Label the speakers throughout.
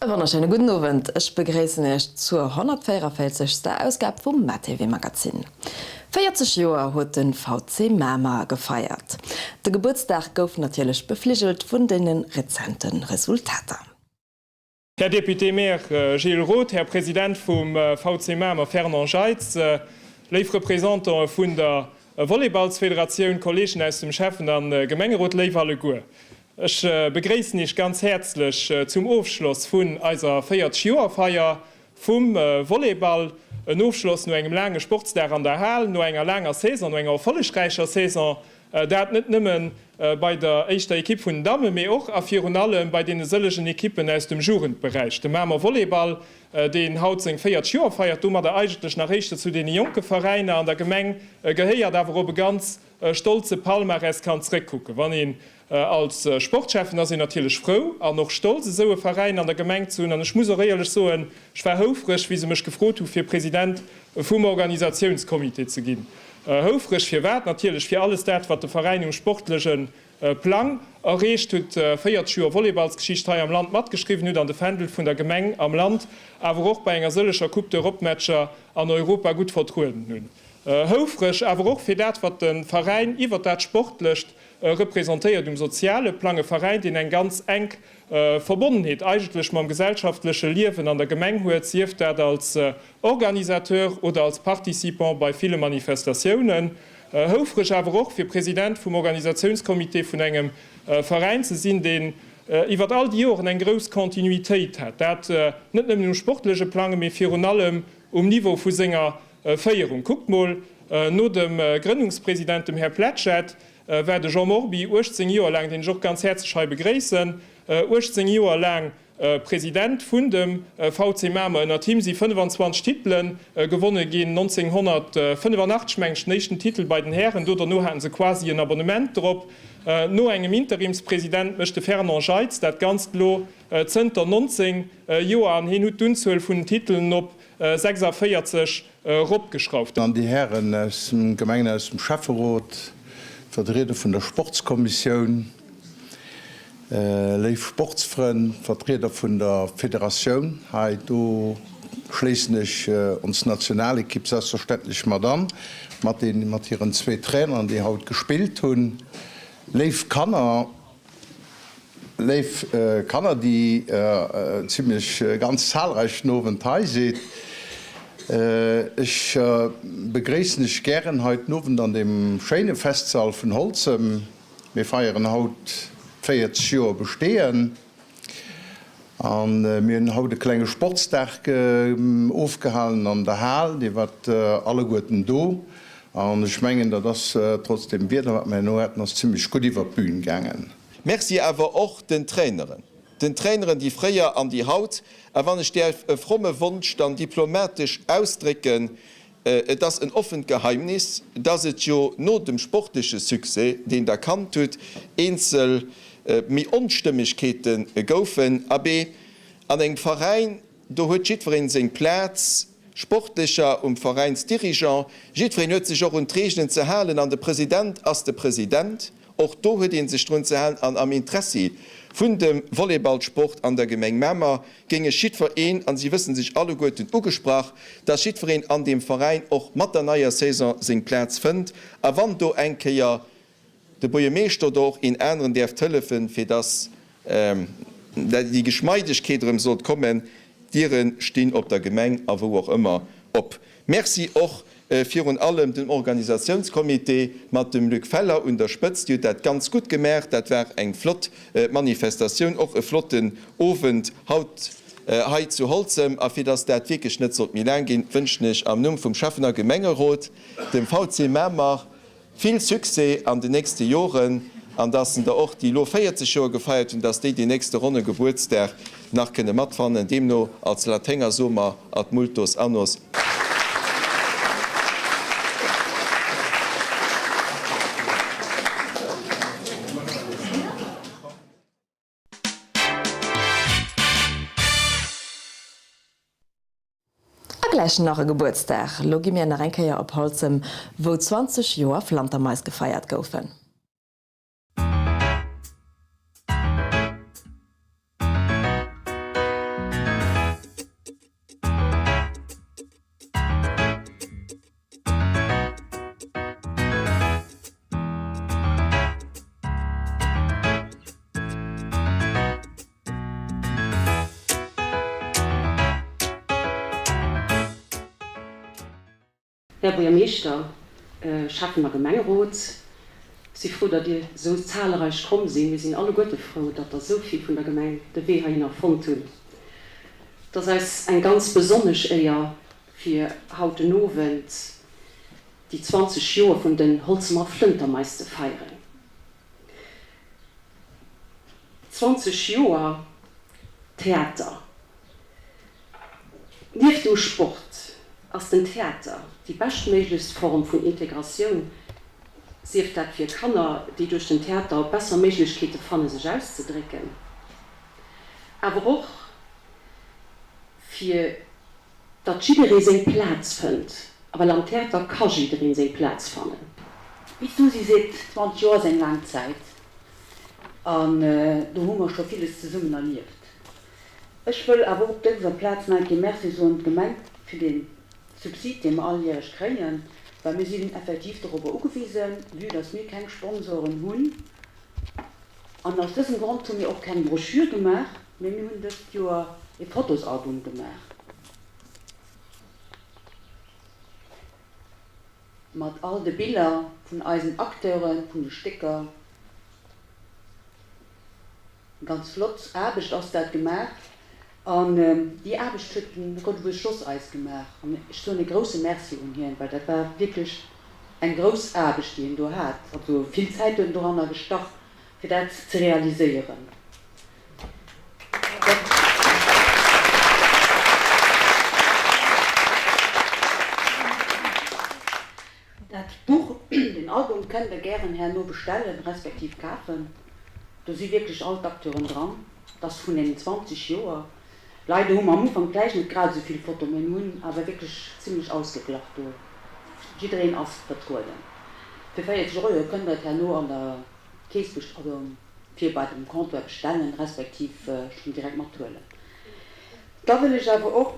Speaker 1: E wonnerschéine gudden Owend, ech begréissen Iech zur 144. Ausgab vum matv Magazin. 40 Joer huet de VC Mamer gefeiert. De Gebuertsdag gouf natierlech befligelt vun deene rezente Resultater.
Speaker 2: Här Député-maire Gilles Roth, Här President vum VC Mamer Fernand Jeitz, léif Représentante vun der Volleyballsfederatioun, Kollegen aus dem Schäffen a Gemengerot, léif alleguer. Ech begréissen Iech ganz häerzlech zum Ofschloss vun eiser 40 Joer Feier vum Volleyball. En Ofschloss no engem laange Sportsdag an der Hal, no enger laanger Saison, no enger erfollegräicher Saison. Dat net nëmme bei der éischter Ekipp vun den Dammen, mee och a virun allem bei deene sëllegen Ekippen aus dem Jugendberäich. De Mamer Volleyball, deen haut seng 40 Joer feiert, domadder eigentlech nach éischter zu deene jonke Veräiner an der Gemeng gehéiert, awer op e ganz stolze Palmarès kann zréckkucken. Wann een als Sportschäffen ass een natierlech frou an och stolz esou e Veräin an der Gemeng ze hunn. An ech muss och éierlech soen, ech war houfreg wéi se mech gefrot hu fir President vum Organisatiounscomité ze ginn. Houfreg firwat? Natierlech fir alles dat wat de Veräin um sportleche Plang erreecht hutt, 40 Joer Volleyballsgeschicht hei am Land matgeschriwwen hutt an de Fändel vun der Gemeng am Land awer och bei enger sëllecher Coupe d'Europe-Matcher an Europa gutt vertrueden hunn. Houfreg awer och fir dat wat de Veräin iwwert dat Sportlecht representéiert um soziale Plang, e Veräin deen eng ganz enk Verbonnenheet eigentlech mam gesellschaftleche Liewen an der Gemeng huet, sief dat als Organisateur oder als Participant bei ville Manifestatiounen. Houfreg awer och fir President vum Organisatiounscomité vun engem Veräin ze sinn, deen iwwert all déi Joren eng grouss Continuitéit hat, dat net nëmmen um sportleche Plang, mee virun allem um Niveau vu senger Féierung. Kuckt mol, no dem Grënnungspresident, dem Här Pletschette, war de Jean Morby 18 Joer laang, deen ech och ganz häerzlech hei begréissen, 18 Joer laang President vun dem VC Mamer. Ënnert him si 25 Titele gewonne ginn, 1985, meng ech, den éischten Titel bei den Hären, do derno haten se quasi en Abonnement drop. No engem Interimspresident mécht de Fernand Jeitz dat Ganzt elo zënter 19 Joer an hien hutt d'Unzuel vun den Titelen op 46 eropgeschrauft.
Speaker 3: An déi Hären aus dem Gemengen, aus dem Schäfferot, d'Vertrieder vun der Sportskommissioun, léif Sportsfrënn, d'Vertrieder vun der Federatioun hei, do schléissen ech ons Nationalekipp selbstverständlech mat an, mat den, mat hiren zwee Traineren, déi haut gespillt hunn, léif Kanner, Léif Kanner, déi zimlech ganz zahlreich den Owend hei sidd, ech begréissen iech gären hei den Owend an deem schéine Festsall vun Holzem. Mir feieren haut 40 Joer Besteeën a mir hunn haut e klenge Sportsdag ofgehalen an der Hal. Dir waart alleguerten do an ech mengen, dat ass trotz deem Wieder, wat mir herno haten, ass zimlech gutt iwwert d'Bühn gaangen.
Speaker 4: Merci awer och den Traineren, den Traineren déi fréier an déi haut, a wann ech däerf e fromme Wonsch dann diplomatesch ausdrécken, et ass en offent Geheimnis, dass et jo no dem sportleche Succès, deen Der kannt hutt, eenzel méi Onstëmmegkeete goufen. Abee, an engem Veräin, do huet jiddwereen seng Plaz, sportlecher um Veräinsdirigeant, jiddwereen huet sech och un d'Reegelen ze halen an de President ass de President. Och do huet ee sech drun ze halen an am Interessi vun dem Volleyballsport an der Gemeng Mamer géing ech jiddwer een, an si wëssen sech alleguerten ugesprach, dass jiddwereen an deem Veräin och mat der neier Saison seng Plaz fënnt a wann do eng Kéier de Buergermeeschter oder och een aneren däerft hëllefen, fir dass déi Geschmeidegkeet erëm sollt kommen, d'Diere stinn op der Gemeng a wou och ëmmer op. Merci och virun allem dem Organisatiounscomité mat dem Luc Feller un der Spëtzt. Dir hutt dat ganz gutt gemaach. Dat war eng flott Manifestatioun, och e flotten Owend haut hei zu Holzem. A fir dass dat wierklech net sollt méi laang ginn, wënschen ech am Numm vum Schäffen a Gemengerot dem VC Mamer Vill Succès an den nächste Joren an dass en der och, déi elo 40 Joer gefeiert hunn, dass déi deen nächste ronne Gebuertsdag nach kënne matfannen. Deemno als Laténger soe mer ad multos annos.
Speaker 1: A gläich nach e Gebuertsdag, Lo gi mir nach eng Kéier op Holzem, wou 20 Joer Flantermais gefeiert goufen.
Speaker 5: Här Buergermeeschter, Schäffen a Gemengerot, ech si frou, datt Dir esou zahlereich komm sinn. Mir sinn alleguerte frou, datt der esou vill vun der Gemeng de Wee heihinner fonnt hunn. Et ass eis eng ganz besonnesch Éier, fir haut den Owend déi 20 Joer vun den Holzemer Flëntermais ze feieren. 20 Joer Theater. Nieft dem Sport ass den Theater déi beschtméiglechst Form vun Integratioun, sief dat fir Kanner, déi duerch den Theater besser Méiglechkeete fanne sech auszedrécken, awer och fir datt jidderee seng Plaz fënnt, a well am Theater ka jiddereen seng Plaz fannen.
Speaker 6: Wéi d'Susi seet, 20 Joer ass eng laang Zäit an do hu mer scho villes zesummen erlieft. Ech wëll awer och op dëser Plaz nach eng Kéier Merci soen d'Gemeng fir dee Subsid, dee mer alljäreg kréien, well mir sinn effektiv dorobber ugewisen, vue dass mir keng Sponsoren hunn. An aus dësem Grond hu mir och keng Broschür gemaach, mee mir hunn dëst Joer ee Fotosalbum gemaach mat all de Biller vun eisen Acteuren, vun de Stécker. Ganz flott Aarbecht ass dat gemaach an déi Aarbecht huet den Rodebuerg Jos eis gemaach an ech soen e grousse Merci un hien, well dat war wierklech eng grouss Aarbecht déi en do hat, also vill Zäit huet en doranner gestach fir dat ze realiséieren. Dat Buch, den Album kënnt der gären herno bestellen, respektiv kafen. Do si wierklech all d'Acteuren dran. Et ass vun deenen 20 Joer. Leider hu mer am Ufank vläicht net grad esou vill Fotoen, mee mir hunn awer wierklech zimlech ausgeglach do. Jiddereen ass vertrueden. Fir 40 Euro kënnt der et herno an der Kees, also fir bei dem Comptoir bestellen, respektiv schonn direkt mathuelen. Da wëll ech awer och.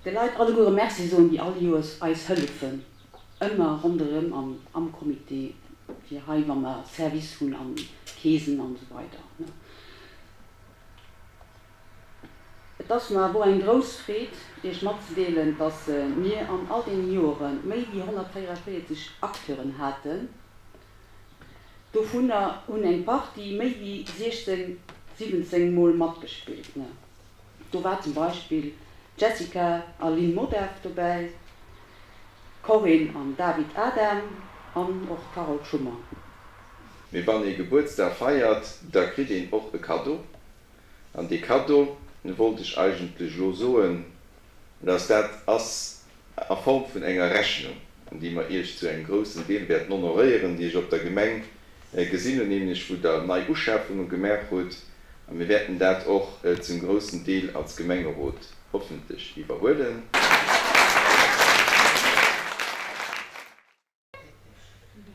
Speaker 6: De Leit alleguere Merci soen, déi all Joers eis hëllefen, ëmmer ronderëm an am Comité, fir hei, wa mer Service hunn an Keesen an esou weider. Et ass mer awer och eng grouss Freed, Iech matzedeelen, dass mir an all deene Joere méi wéi 144 Acteuren haten. Dovunner hunn eng Partie méi wéi 16, 17 Mol matgespillt. Do war zum Beispill d'Jessica a Lynn Modef dobäi, d'Corinne an David Adam an och d'Carole Schummer.
Speaker 4: Mee wann ee Gebuertsdag feiert, da kritt een och e Kaddo. An dee Kaddo, wollt ech eigentlech elo soen, dass dat ass a Form vun enger Rechnung, déi mer Iech zu engem groussen Deel wäerten honoréieren, déi ech op der Gemeng gesinn hunn, nämlech wou Der nei Uschafunge gemaach hutt. A mir wäerten dat och zum groussen Deel als Gemengerot hoffentlech iwwerhuelen.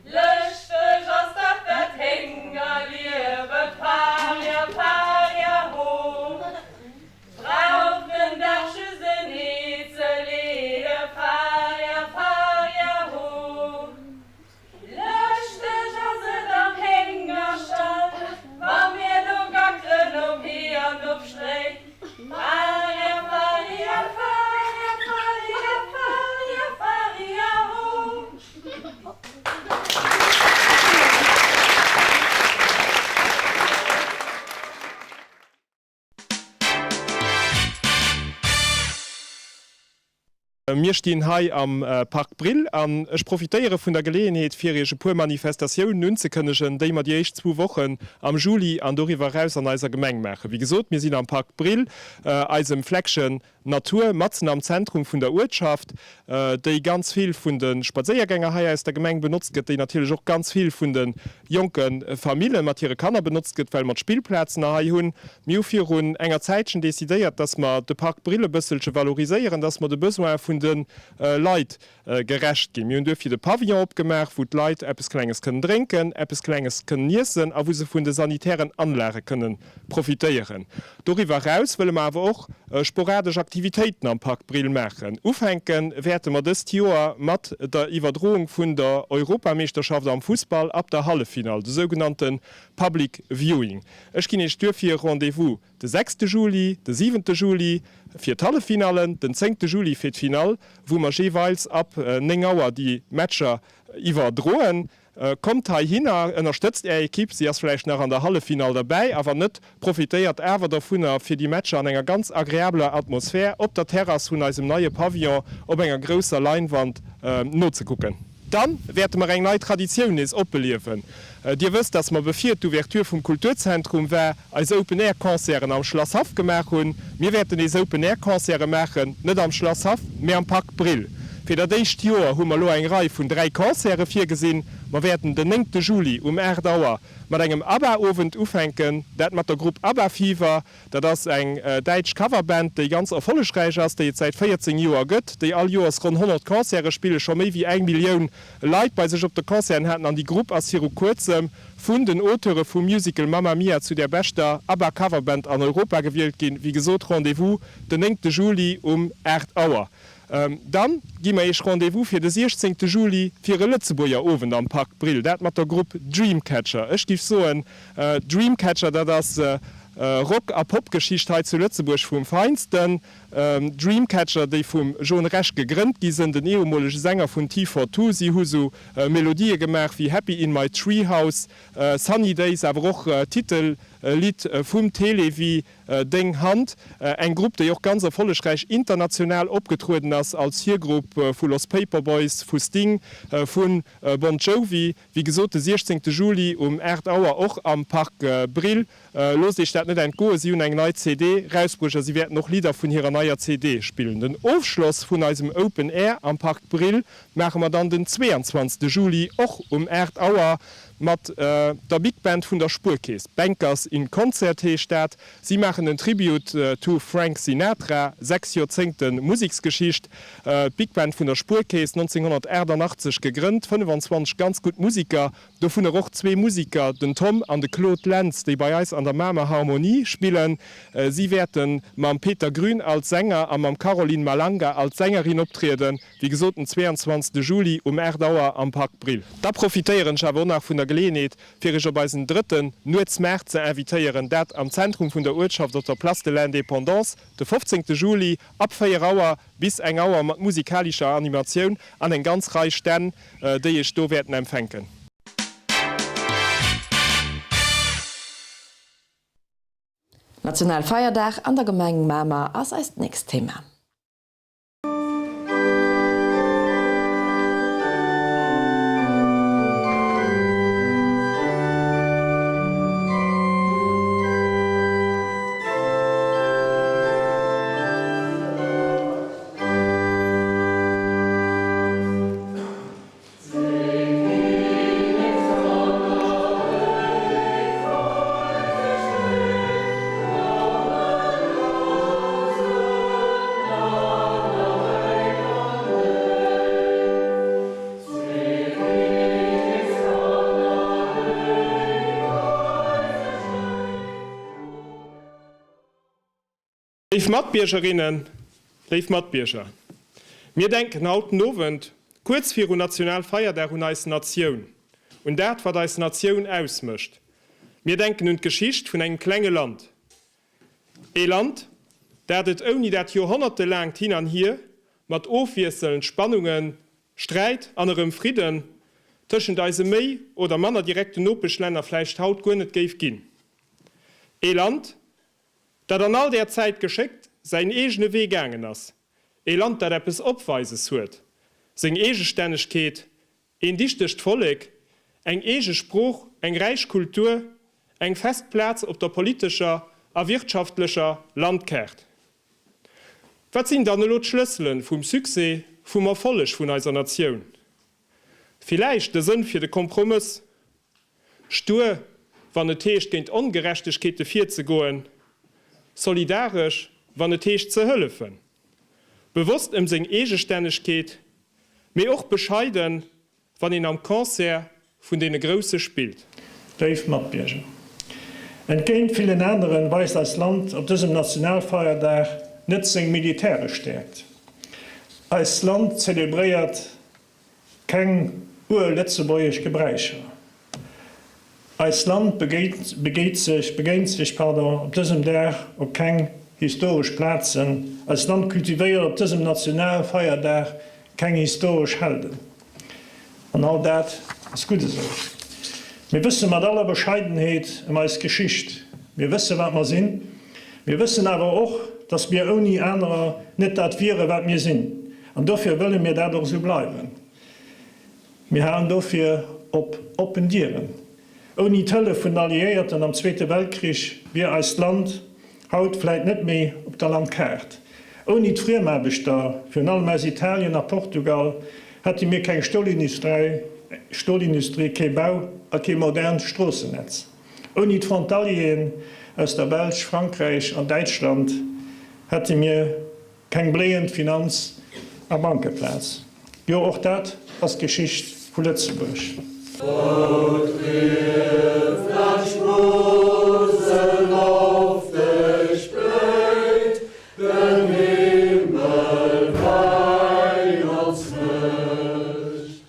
Speaker 7: Lëschteg ass dach dat Héngerliewe, Paria, paria, ho! Brauch den Dag just en Ee ze leeë, Paria, paria, ho! Lëschteg ass et am Héngerstall, wa mir do gackelen op Hee an op Stréi, Faria, faria, faria, faria, faria, faria, ho!
Speaker 2: Mir stinn hei am Parc Brill an ech profitéiere vun der Geleeënheet fir Iech e puer Manifestatiounen unzekënnegen, déi mer déi éischt zwou Wochen am Juli an doriwwer eraus an eiser Gemeng maachen. Wéi gesot, mir sinn am Parc Brill, eisem Fleckchen Natur matzen am Zentrum vun der Uertschaft, déi ganz vill vun de Spadséiergänger hei aus der Gemeng benotzt gëtt, déi natierlech och ganz vill vun de jonke Famille mat hire Kanner benotzt gëtt, well mer d'Spillplazen hei hunn. Mir hu virun enger Zäitchen decidéiert, dass mer de Park Brill e bësselche valoriséieren, dass mer de Besoin vun de Leit gerecht ginn. Mir hunn duerfir de Pavillon opgemaach, wou d'Leit eppes Klenges kënnen drénken, eppes Klenges kënnen iessen a wou se vun de sanitären Anlage kënnen profitéieren. Doriwwer eraus wëlle mer awer och sporadesch Aktivitéiten am Park Brill maachen. Ufänke wäerte mer dëst Joer mat der Iwwerdroung vun der Europameeschterschaft am Fussball ab der Halleffinall, de sougenannte Public Viewing. Ech ginn Iech duerfir Rendez-vous de sechste Juli, de siwente Juli. fir d'Halleffinallen, den zéngte Juli fir d'Finall, wou mer jeeweils ab 9 Auer déi Matcher iwwerdroen. Kommt heihinner, ënnerstëtzt Är Ekipp, si ass vläicht nach an der Halleffinall derbäi, a wann net, profitéiert awer dovunner, fir déi Matcher an enger ganz agreabeler Atmosphär op der Terrass vun eisem neie Pavillon op enger grousser Leinwand nozekucken. Dann wäerte mer eng nei Traditioun nees opbeliewen. Dir wësst, dass mer bevir d'Ouverture vum Kulturzentrum war, eis Open Air Concerten am Schlasshaff gemaach hunn. Mir wäerten nees Open Air Concerte maachen, net am Schlasshaff, mee am Parc Brill. Fir dat éischt Joer hu mer elo eng Rei vun 3 Concerte virgesinn. Mer wäerten den 9 Juli um 8 Auer mat engem ABBA-Owend ufänken, dat mat der Grupp ABBA Fever. Dat ass eng däitsch Coverband, déi ganz erfollegräich ass, déi et säit 14 Joer gëtt, déi all Joers ronn 100 Concerte spillen, scho méi wéi eng Millioun Leit bei sech op de Concerten haten an déi Grupp ass viru kuerzem vun den Auteure vum Musical Mamma Mia zu der beschter ABBA Coverband an Europa gewielt ginn. Wéi gesot, Rendez-vous den 9 Juli um 8 Auer. Dann gi mer Iech Rendez-vous fir de 16 Juli fir e Lëtzebuerger Owend am Parc Brill, dat mat der Grupp Dreamcatcher. Ech giff soen, Dreamcatcher, dat ass Rock a Popgeschicht hei zu Lëtzebuerg vum Feinsten. Dreamcatcher, déi vum Jon Rech gegrënnt gi sënn, den ehemolege Sänger vun Tea for Two. Si hu sou Melodië gemaach wéi Happy in my Treehouse, Sunny Days, awer och d'Titellidd vum Télévie Deng Hand, eng Grupp, déi och ganz erfollegräich international opgetrueden ass als Virgrupp vu Los Paperboys, vu Sting, vu Bon Jovi. Wéi gesot, de 16 Juli um 8 Auer och am Parc Brill. Loosst Iech dat net entgoen, si hunn eng nei CD rausbruecht a si wäerten och Lidder vun hirer neier CD spillen. Den Ofschloss vun eisem Open Air am Parc Brill maache mer dann den 22 Juli och um 8 Auer mat der Big Band vun der Spuerkeess. Bankers in Concert heescht dat. Si maachen en Tribute to Frank Sinatra, 6 Joerzéngte Museksgeschicht. D'Big Band vun der Spuerkeess, 1988 gegrënnt, 25 ganz gutt Musiker, dovunner och zwee Musiker, den Tom an de Claude Lentz, déi bei eis an der Mamer Harmonie spillen. Si wäerte mam Peter Grün als Sänger a mam Caroline Malanga als Sängerin optrieden. Wéi gesot den 22 Juli um 8 Auer am Parc Brill. Da profitéieren ech awer och nach vun der Geleeënheet, fir iech op eisen drëtten Nuetsmaart ze invitéieren, dat am Zentrum vun der Uertschaft op der Place de l'Indépendance, de 15 Juli ab 4 Auer bis eng Auer mat musikalischer Animatioun an eng ganz Rei Stänn, déi iech do wäerten empfänken.
Speaker 1: Nationalfeierdag an der Gemeng Mamer ass eist nächst Thema.
Speaker 2: Léif Matbiergerinnen, léif Matbierger, mir denken haut den Owend, kuerz viru Nationalfeierdag, un eis Natioun, un dat, wat eis Natioun ausmécht. Mir denken un d'Geschicht vun engem klenge Land, ee Land, dat et ouni dat joerhonnertelaangt Hin an Hier mat ofwiesselnd Spannungen, Sträit an erëm Fridden tëschent eise méi oder manner direkten Nopeschlänner vläicht haut guer net géif ginn. Ee Land, Dat an all där Zäit geschéckt säin eegene Wee gaangen ass. Ee Land, dat eppes Opweises huet, seng Eegestännegkeet, een dichtegt Vollek, eng eege Sprooch, eng räich Kultur, eng fest Plaz op der politescher a wirtschaftlecher Landkaart. Wat sinn dann elo d'Schlëssele vum Succès, vum Erfolleg vun eiser Natioun? Villäicht de Sënn fir de Kompromëss, Stur, wann et heescht géint Ongerechtegkeete virzegoen, solidaresch, wann et heescht ze hëllefen, bewosst ëm seng Eegestännegkeet, mee och bescheiden, wann een am Concert vun deene Grousse spillt.
Speaker 8: Léif Matbierger, entgéint villen aneren weist eist Land op dësem Nationalfeierdag net seng militäresch Stäerkt. Eist Land zelebréiert Keng ur-lëtzebuergesch Gebräicher. Eist Land begéint sech, begéint sech, pardon, op dësem Dag op keng. historesch Plazen, eist Land kultivéiert op dësem Nationalfeierdag keng historesch Helden. An all dat ass gutt esou. Mir wësse mat aller Bescheidenheet ëm eis Geschicht. Mir wësse wat mer sinn. Mir wëssen awer och, dass mir ouni anerer net dat wiere wat mir sinn. An dofir wëlle mir dat och esou bleiwen. Mir halen dofir op oppen Dieren. Ouni d'Hëllef vun den Alliéierten am Zweete Weltkrich wier eist Land haut vläit net méi op der Landkaart. Ouni d'Friemaarbechter, virun allem aus Italien a Portugal, hätte mir keng Stolindustrie, kee Bau a kee modernt Stroossennetz. Ouni d'Frontalieren aus der Belsch, Frankräich an Däitschland hätte mir Keng bléiend Finanz a Bankeplaz. Jo, och dat ass d'Geschicht vu Lëtzebuerg.
Speaker 9: Wou d'Rief laanscht d'Musel loftig bléit, den Himmel wäin ons mécht.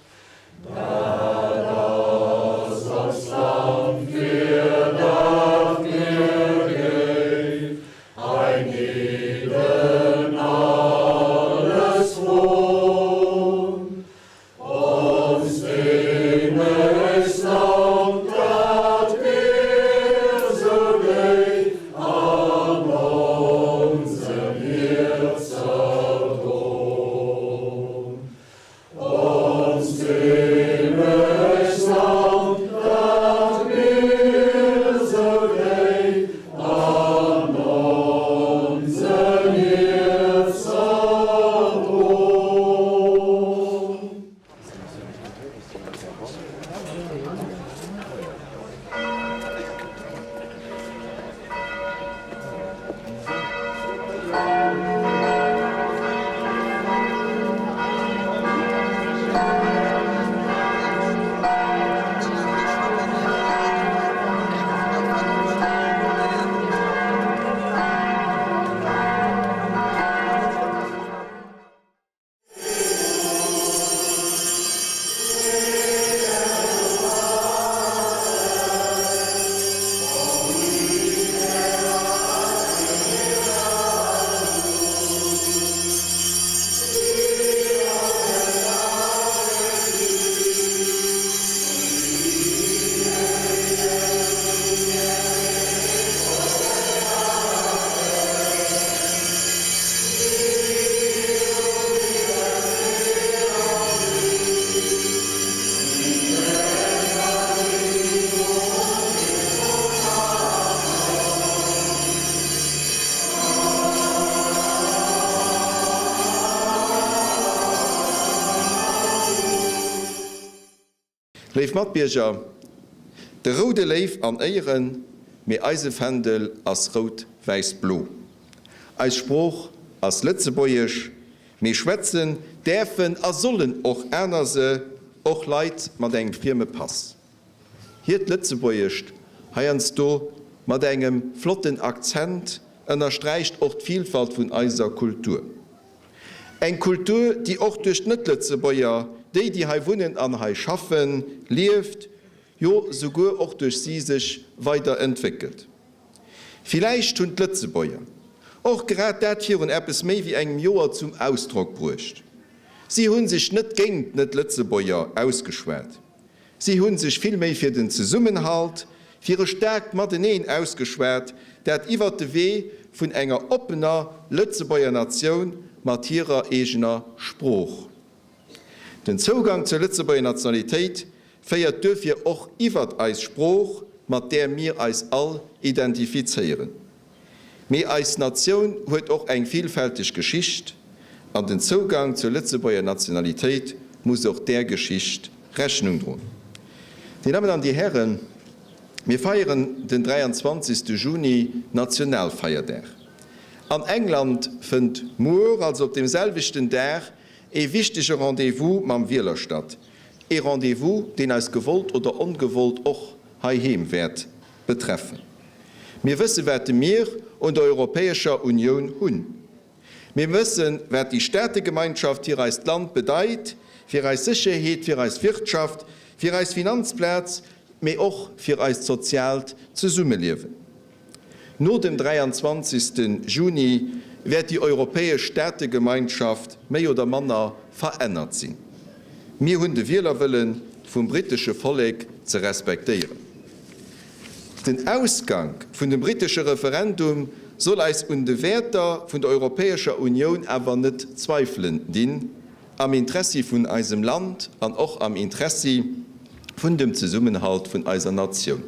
Speaker 9: Dat ass ons Land, fir dat mir géif heinidden alles fro'n. Ons Heemechtsland, dat mir sou déif an onsem Hierzer dro'n. Onst Heemechtsland, dat mir sou déif an onsen Hierzer droen.
Speaker 4: Léif Matbierger, de roude Léif an Éieren, mee eise Fändel ass rout-wäiss-blo. Eis Sprooch ass Lëtzebuergesch, mee schwätzen däerfen a sollen och aner se, och Leit mat engem frieme Pass. Hiert Lëtzebuergescht, heiansdo mat engem flotten Akzent, ënnersträicht och d'Vilfalt vun eiser Kultur. Eng Kultur, déi och duerch d'Net-Lëtzebuerger, déi, déi hei wunnen an hei schaffen, lieft, jo souguer och duerch si sech weider entwéckelt. Villäicht hunn d'Lëtzebuerger och grad dat virun eppes méi wéi engem Joer zum Ausdrock bruecht. Si hu sech net géint d'Net-Lëtzebuerger ausgeschwat. Si hu sech villméi fir den Zesummenhalt, fir e staarkt Mateneen ausgeschwat, dat iwwert de Wee vun enger oppener Lëtzebuerger Natioun mat hirer eegener Sprooch. Den Zougang zur Lëtzebuerger Nationalitéit féiert duerfir och iwwert eis Sprooch, mat där mir eis all identifizéieren. Mee eis Natioun huet och eng villfälteg Geschicht, an den Zougang zur Lëtzebuerger Nationalitéit muss och där Geschicht Rechnung droen. Dir Dammen an Dir Hären, mir feieren den 23. Juni Nationalfeierdag. An England fënnt muer, also op deem selwechten Dag, ee wichtege Rendez-vous mam Wieler statt. Ee Rendez-vous, deen eis gewollt oder ongewollt och heiheem wäert betreffen. Mir wësse wat de mir un der Europäescher Unioun hunn. Mir wëssen, wat déi Staategemeinschaft fir eist Land bedeit, fir eis Sécherheet, fir eis Wirtschaft, fir eis Finanzplaz, mee och fir eist soziaalt Zesummeliewen. No dem 23. Juni wäert déi europäesch Staategemeinschaft méi oder manner verännert sinn. Mir hunn de Wielerwëlle vum brittesche Vollek ze respektéieren. Den Ausgank vun dem brittesche Referendum soll eis un de Wäerter vun der Europäescher Unioun awer net zweifelen dinn, am Interessi vun eisem Land an och am Interessi vun dem Zesummenhalt vun eiser Natioun.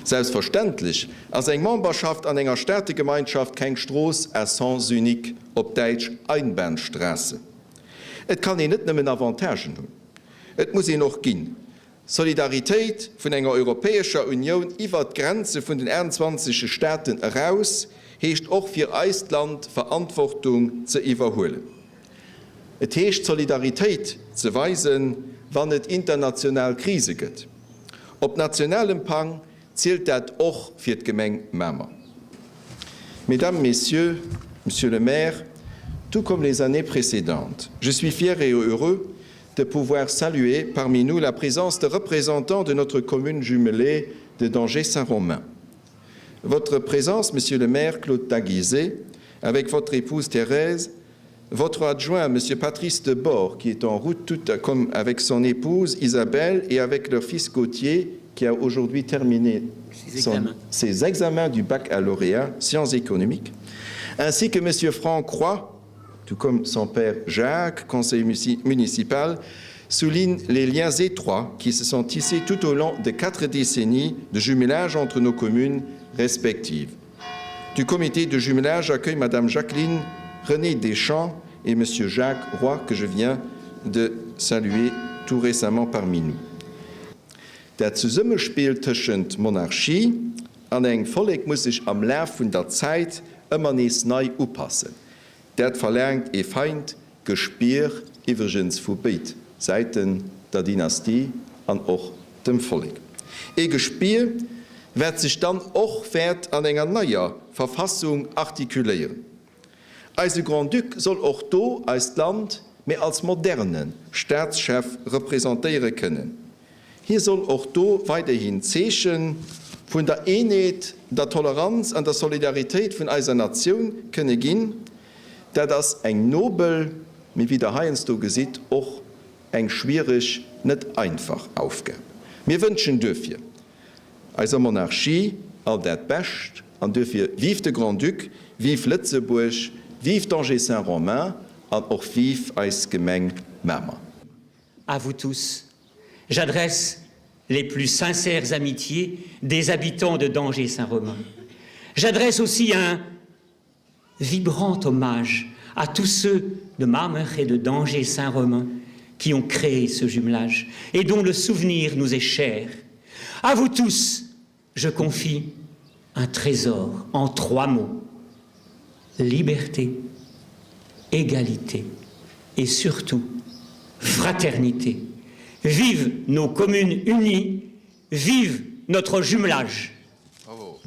Speaker 4: Selbstverständlech ass eng Memberschaft an enger Staategemeinschaft keng Strooss à sens unique, op Däitsch Einbahnstraße. Et kann een net nëmmen Avantagen hunn, et muss een och ginn. Solidaritéit vun enger Europäescher Unioun iwwert d'Grenze vun den 28 Staaten eraus heescht och fir eist Land Verantwortung ze iwwerhuelen. Et heescht Solidaritéit ze weisen, wann et international Krise gëtt. Op nationalem Pang zielt dat och fir d'Gemeng Mamer. Mesdames, Messieurs, Monsieur le Maire, tout comme les années précédentes, je suis fier et heureux de pouvoir saluer parmi nous la présence de représentants de notre commune jumelée de Danger-Saint-Romain. Votre présence, Monsieur le maire Claude Daguizet, avec votre épouse Thérèse, votre adjoint, Monsieur Patrice de Bord, qui est en route tout comme avec son épouse Isabelle et avec leur fils Gauthier, qui a aujourd'hui terminé son, ses examens du baccalauréat sciences économiques, ainsi que Monsieur Franck Croix, tout comme son père Jacques, conseiller municipal, souligne les liens étroits qui se sont tissés tout au long de quatre décennies de jumelage entre nos communes respectives. Du comité de jumelage accueille Madame Jacqueline René Deschamps et Monsieur Jacques Roy que je viens de saluer tout récemment parmi nous. Dat Zesummespill tëschent Monarchie an engem Vollek muss sech am Laf vun der Zäit ëmmer nees nei upassen. Dat verlaangt ee feint Gespier, iwwregens vu béid Säiten, der Dynastie an och dem Vollek. Ee Gespier, wat sech dann och wäert an enger neier Verfassung artikuléieren. Eise Grand-Duc soll och do eist Land, mee als moderne Staatschef representéiere kënnen. Hie soll och do weiderhin d'Zeeche vun der Eenheet, der Toleranz an der Solidaritéit vun eiser Natioun kënne ginn. Dat ass eng nobel, mee wéi Der heiansdo gesitt, och eng schwiereg, net einfach Aufgab. Mir wënschen duerfir eiser Monarchie all dat Bescht an duerfir Vive de Grand-Duc, Vive Lëtzebuerg, Vive d'Angers-Saint-Romain an och Vive eis Gemeng Mamer.
Speaker 10: À vous tous, j'adresse les plus sincères amitiés des habitants de Danger-Saint-Romain. J'adresse aussi un vibrant hommage à tous ceux de Mamer et de Danger-Saint-Romain qui ont créé ce jumelage et dont le souvenir nous est cher. À vous tous, je confie un trésor en trois mots: liberté, égalité et surtout fraternité. Vive nos communes unies, vive notre jumelage!
Speaker 4: Bravo.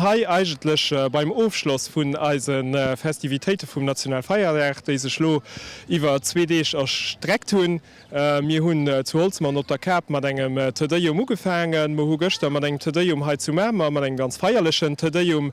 Speaker 2: hei eigentlech beim Ofschloss vun eise Festivitéite vum Nationalfeierdag, déi sech lo iwwer zwee Deeg erstreckt hunn. Mir hunn zu Holzem an op der Kap mat engem Te Deum ugefaangen. Mer hu gëschter mat engem Te Deum hei zu Mamer, mat engem ganz feierlechen Te Deum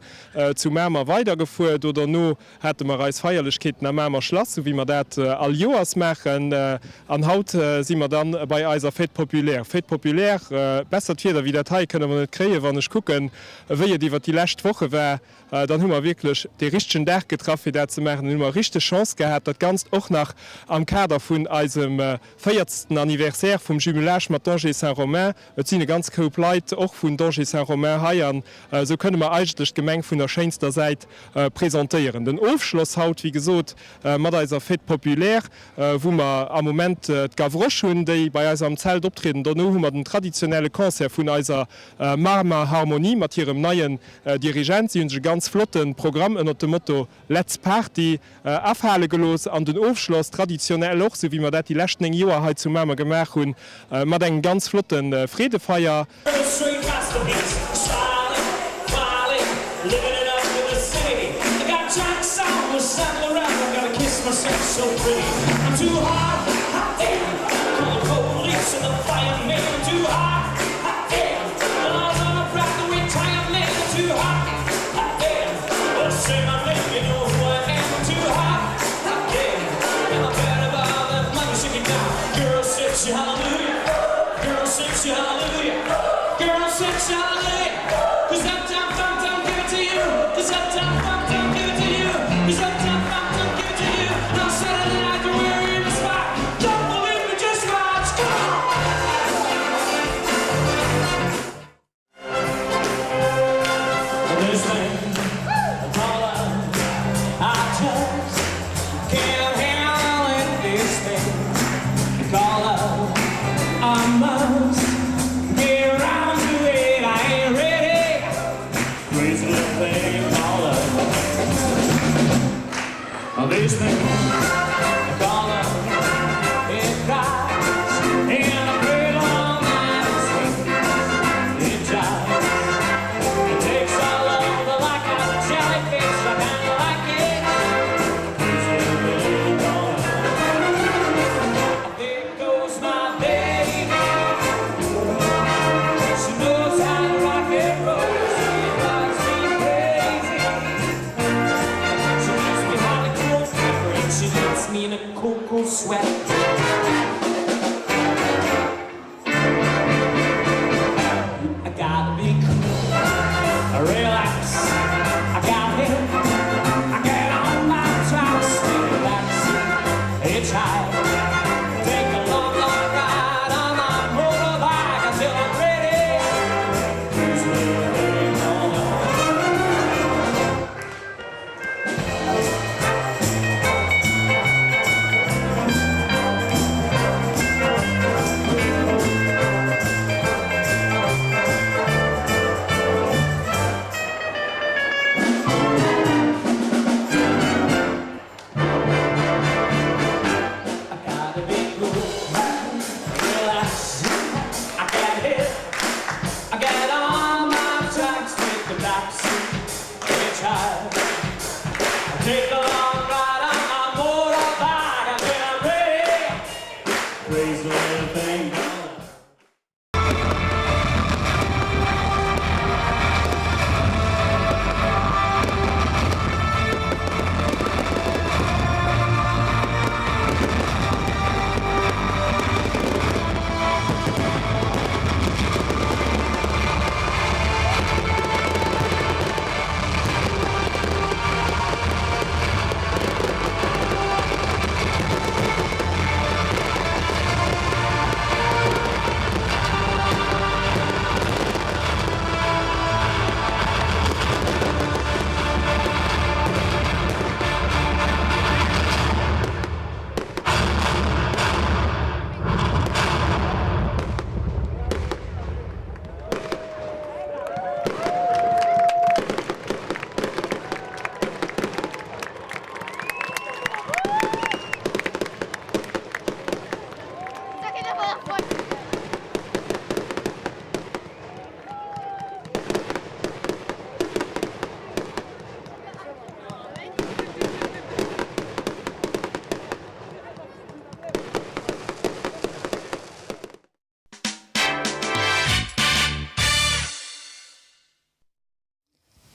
Speaker 2: zu Mamer weidergefuer. Do derno hate mer eis Feierlechkeeten am Mamer Schlass, sou wéi mer dat all Joers maachen. An haut si mer dann bei eiser Fête populaire. Fête populaire, bessert Wieder wéi dat hei kënne mer net kréien. Wann ech kucken, wéi et iwwert déi lescht Woche war, dann hu mer wierklech dee richtegen Dag getraff, fir dat ze maachen. Dann hu mer richteg Chance gehat, dat Ganzt och nach am Kader vun eisem véierzegsten Anniversaire vum Jumelage mat Dangé-Saint-Romain. Et sinn e ganz Koup Leit och vun Dangé-Saint-Romain hei an esou kënne mer eigentlech d'Gemeng vun der schéinster Säit presentéieren. Den Ofschloss haut, wéi gesot, mat eiser Fête populaire, wou mer am Moment d'Gavroche hunn, déi bei eis am Zelt optrieden. Dono hu mer den traditionelle Concert vun eiser Mamer Harmonie mat hirem neien Dirigent. Si hunn sech e ganz flotte Programm ënnert dem Motto Let's Party afale gelooss an den Ofschloss traditionell och, sou wéi mer dat déi lescht 9 Joer hei zu Mamer gemaach hunn, mat engem ganz flotte Freedefeier.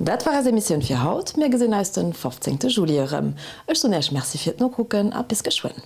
Speaker 1: Dat war eis Emissioun fir haut. Mir gesinn eis den 15 Juli erëm. Ech soen Iech Merci fir d'Nokucken a bis geschwënn.